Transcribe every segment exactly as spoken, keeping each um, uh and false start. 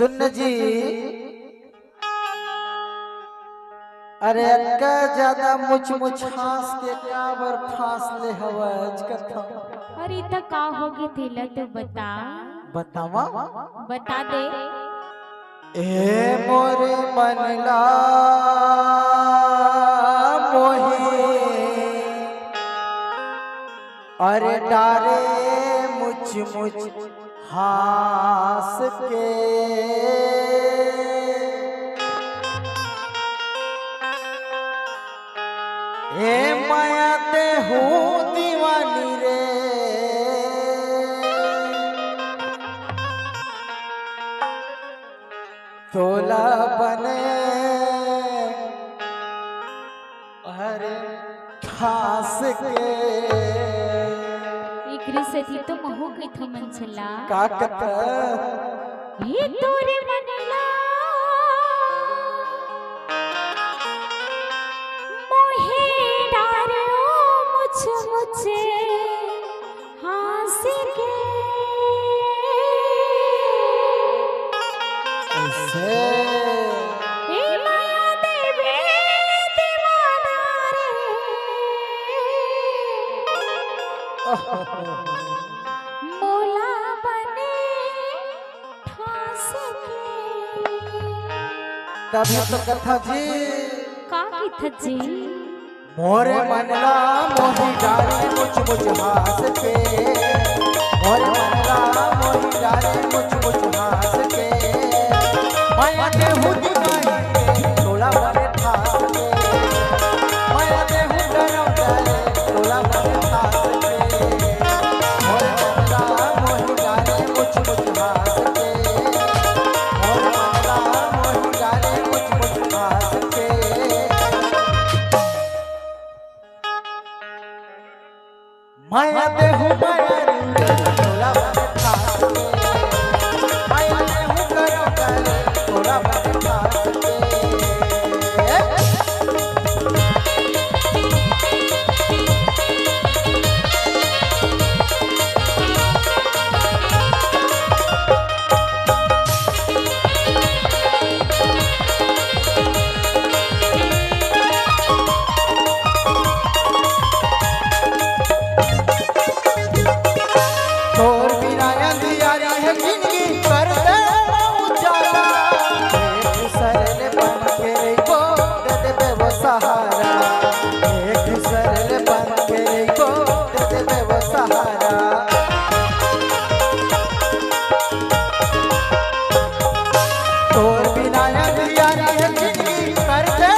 सुन जी, अरे अतका ज्यादा मुच मुच हाँस के काबर फांस ले हवस कथों? अरे त का होगे तेला तो बता। बतावा? बता दे। ए मोरे मन ला मोही, अरे डारे मुच मुच हाँस के। ए मया ते हूँ दीवानी रे, तोला बने अरे ठास के। एकरे सेती तो महू कहिथों मंझला। का कथा? ये तोरे मन ला मोहे डारे ओ मुछ मुछ हाँस के। ऐसे। ए माया देवे दीवाना रे। मोला बने ठास के। तभी तो कथा जी। का कथा जी? मोरे मन ला मोही डारे मुछ मुछ हाँस के, मोरे मन ला मोही डारे मुछ मुछ हाँस के। माया देहू दीवानी रे, तोला बने ठास के। माया देहू डरम डरे, तोला बने ठास के। मोरे मन ला मोही डारे मुछ मुछ हाँस के, मोरे मन ला मोही डारे मुछ मुछ हाँस के। माया देहू माया रे, तोला बने ठास के। माया देहू करो करे, तोला बने ठास के। तोर बिना अंधियारी हे जिनगी कर दे उजाला। एक दूसर ले बन के रहिबो, दे देबे वो सहारा। एक दूसर ले बन के रहिबो, दे देबे वो सहारा। तोर बिना अंधियारी हे जिनगी कर दे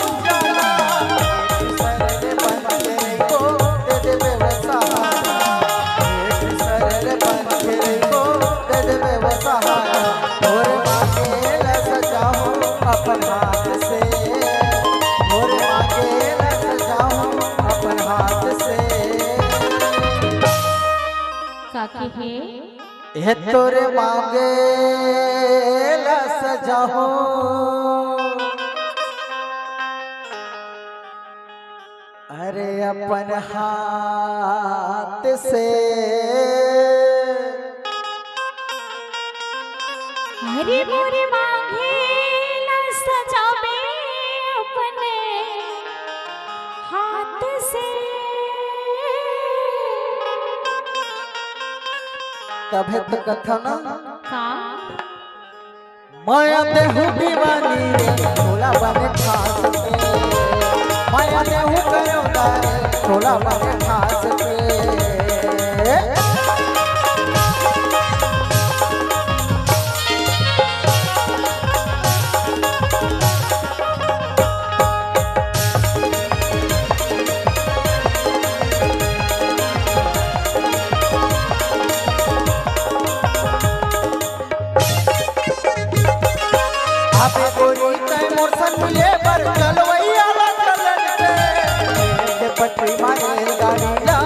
उजाला। एक दूसर ले बन के रहिबो, दे देबे वो सहारा। एक दूसर ले बन के रहिबो, दे देबे वो सहारा। मोरे मांगे ला सजाहूं अपन हाथ से, मोरे मांगे ला सजाहूं अपन हाथ से। का कहे? ए तोरे मांगे ला सजाहूं, अरे अपन हाथ से। अरे मोरे मांगे ला सजाबे अपने हाथ से। तभे तो कथा ना। का? माया देहू दीवानी रे, तोला बने ठास के। माया देहू करो दारे, तोला बने ठास के। अबे गोरी तैं मोर संग मिले बर चलवैया ला चलन दे। के पटरी मारे गाड़ी ला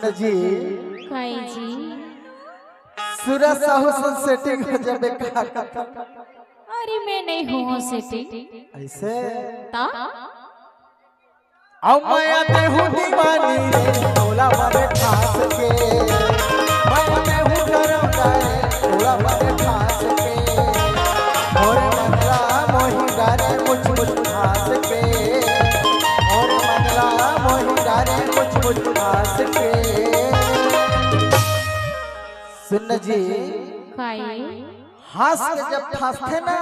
जी, काई जी? सूरज साहू से सेटिंग हो जाबे का? अरे मैं नहीं हूँ सेटिंग। ऐसे ता अब मैं आते हूँ दीवानी रे, तोला बड़े खास के। मैं आते हूँ गरम डाले, तोला बड़े खास के। और मंगला मोही डाले मुझ मुझ खास के। और मंगला मोही डाले मुझ मुझ खास के। सुन जी, काई? हंस के जब फंसते ना,